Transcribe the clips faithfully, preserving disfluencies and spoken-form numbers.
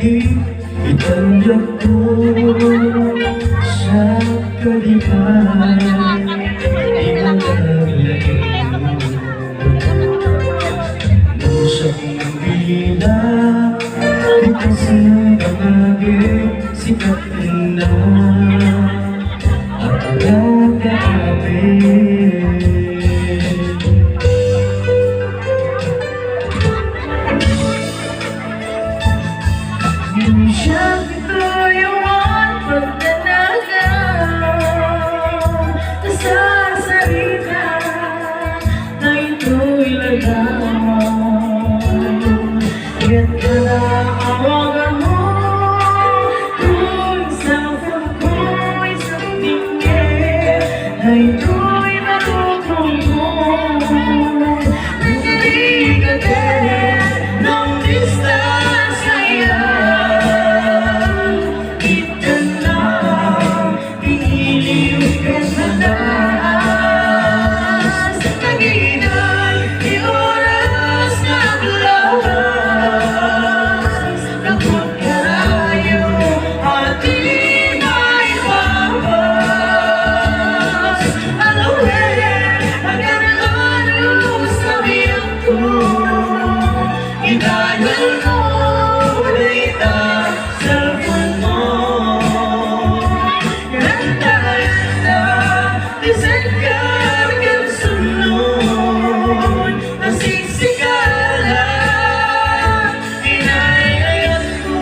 Itanggapko sa kadipay, di mo naglaing. Nusok bilang, di ka sa pamagit, sikat na. Ket kada awaganmo, kun sa pagkoy sa tingge, daytoy matutubo. Nagrigaten ng distansya yan. Itan na, pinili ket mataas. Naginan ti oras nga aglabas. Kaput karayo, a ti maibabas. Alawen, agan-ano sa biagko. Idayalmo dayta cellphone mo. Kantaenda ti sangkar ken sunod. Nasisikala, inayayatko.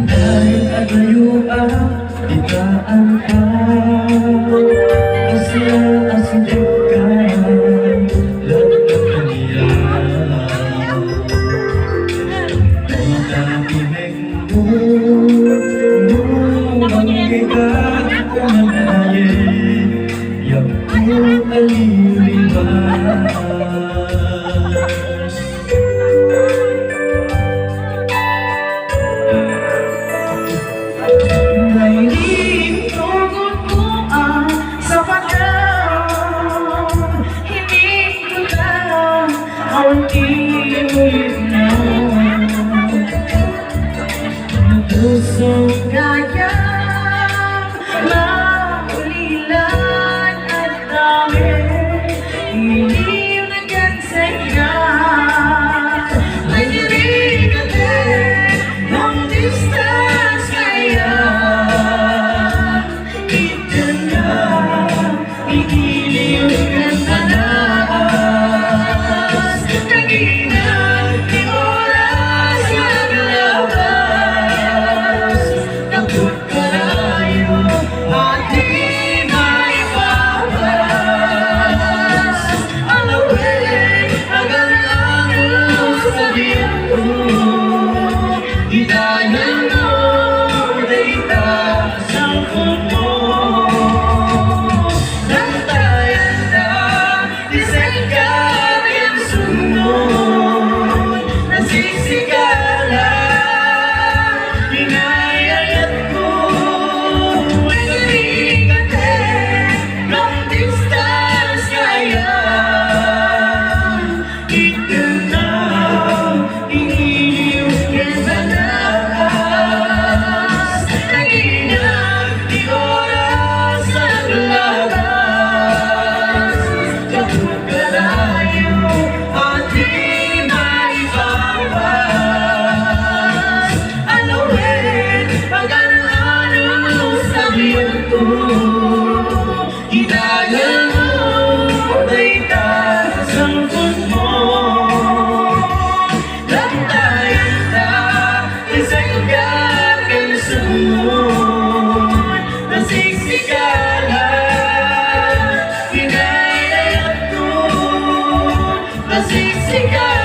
Dahil adayo a di ka alpa, kasla a singkit ka, laglag ka niya. Ang dami meng Pusong gayam, maulilan at dami, iliw na kansaya. Ay, diri ka din, long distance kaya. Ita na, igiliw ken manaas. Naginan ti oras nga aglabas. Kaput karayo, a ti maibabas. Alawen, agan-ano sa biagko. Idayalmo dayta cellphone mo. Lantayan ta ti sangkar ken sunod. Nasisikala, inayayatko. Ay, diri ka din, long distance kaya. Ita na, igiliw ken manaas. Naginan ti oras nga aglabas. Kaput karayo, a ti maibabas. Alawen, agan-ano sa biagko. Idayalmo dayta cellphone mo. Lantayan ta ti sangkar ken sunod. Nasisikala, inayayatko. Nasisikala.